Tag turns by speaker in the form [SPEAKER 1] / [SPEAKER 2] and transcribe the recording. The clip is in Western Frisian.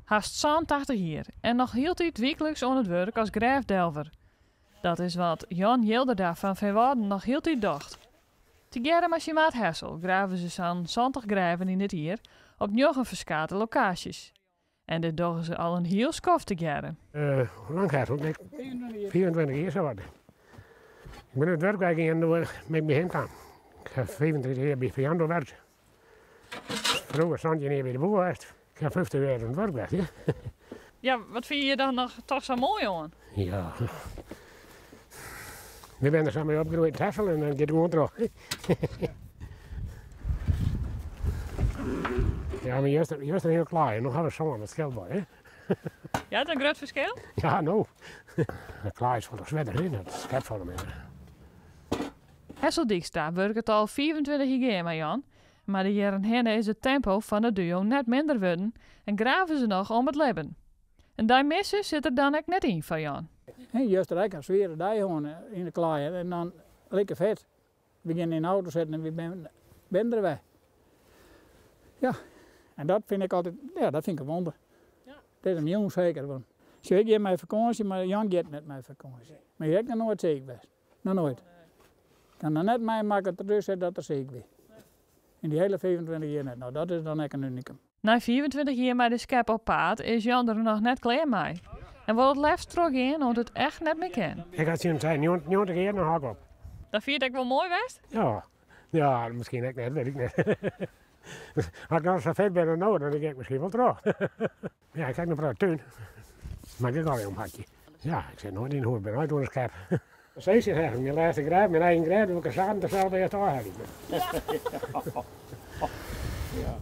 [SPEAKER 1] Hast 87 jier en noch hieltyd wykliks oan it wurk as grêfdelver. Dat is wat Jan Jilderda fan Feanwâlden noch hieltyd docht. Tegearre mei syn maat Hessel grave se sa'n 70 grêven yn it jier op njoggen ferskate lokaasjes. En dit dogge se al in hiel skoft tegearre.
[SPEAKER 2] Hoe lang Hessel? 25 jier sawat. Ik bin út it wurk weigien doe't ik by him kaam. Ik ha 35 jier by Viando werkt. Froeger 17 jier by de boer west. Ik ha 50 jier oan it wurk west.
[SPEAKER 1] Ja, wat fine je dan noch toch sa moai oan?
[SPEAKER 2] Ja, we binne der sa mei opgroeid Hessel en dan giet it gewoan troch. Ja, mar juster, juster hiel klaai en no ha we sân, dat skeelt wol, hè?
[SPEAKER 1] Ja, is dat in grut ferskil?
[SPEAKER 2] Ja, no. De klaai is folle swierder, hè? Dat skept folle minder.
[SPEAKER 1] Hessel Dykstra wurket al 25 jier gear mei Jan, mar de jierren hinne is it tempo fan it duo net minder wurden en grave se noch om it libben. In dei misse sit der dan ek net yn foar Jan.
[SPEAKER 3] Juster ek in swiere dei hân yn de klaai en dan like fet. We gean yn de auto sitten en we binne der wer. Ja, en dat fyn ik altyd, ja, dat fyn ik in wonder. It is in jûn seker. Want sjoch, ik gean mei fakânsje, mar Jan giet net mei fakânsje. Mar hy is ek noch noait siik west. Noch noait. Ik ha noch net meimakke dat er thús sit dat er siik wie. Yn dy hiele 25 jier net. No, dat is dan ek in unikum.
[SPEAKER 1] Nei 25 jier mei de skep op paad is Jan der noch net klear mei. En wol it leafst trochgean oant it echt net mear kin.
[SPEAKER 2] Ik ha tsjin him sein, 90 jier, dan hâld ik op.
[SPEAKER 1] Dan fyn je it ek wol moai west?
[SPEAKER 2] Ja, ja, miskien ek net, wit ik net. As ik noch sa fit bin as no, dan gean ik miskien wol troch. Ja, ik ha ek noch in protte tún. Mar ik ek allegear omhakje. Ja, ik sit noait yn 'e hûs, bin altyd oan de skep. Seesje zeggen, myn lêste grêf, myn eigen grêf, doe ik er samen dezelfde eerst ôfhelje.
[SPEAKER 3] Ja.